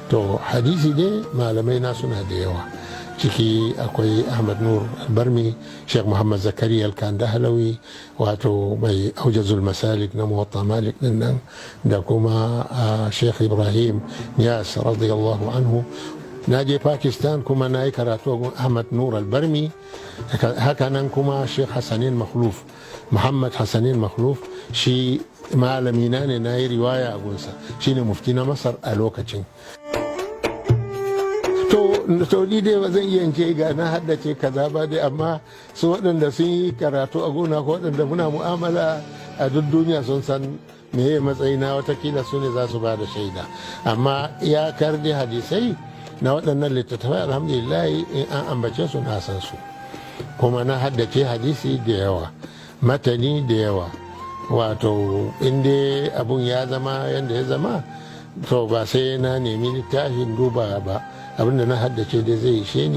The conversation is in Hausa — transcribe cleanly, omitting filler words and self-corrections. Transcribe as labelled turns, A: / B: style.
A: To, hadisi dai malamai na suna da yawa. Ciki akwai Ahmad Nur Albarmi, Sheikh Muhammad Zakariya Alkandahalawi, wato mai Aujazul Masalik na Muwatta Malik din nan, da kuma Sheikh Ibrahim Niyas radiyallahu anhu. Na je Pakistan kuma na yi karatu a Ahmad Nur Albarmi. Haka nan kuma Sheikh Hassanin Makhluf, Muhammad Hassanin Makhluf, shi malamina ne, na yi riwaya a gunsa. Shine mufti na Masar a lokacin. To, ni dai ba zan iya ce ga na haddace kaza ba dai, amma su waɗanda sun yi karatu a gona ko waɗanda muna mu'amala a duk duniya sun san meye matsayina. Watakila su ne za su ba da shaida. Amma iyakar dai hadisai na waɗannan littattafai, alhamdulillah, in an ambace su na san su, kuma na haddace hadisi da yawa, matani da yawa. Wato inda abun ya zama yadda ya zama, to ba sai na nemi littafin duba ba, abinda na haddace dai zai ishe ni.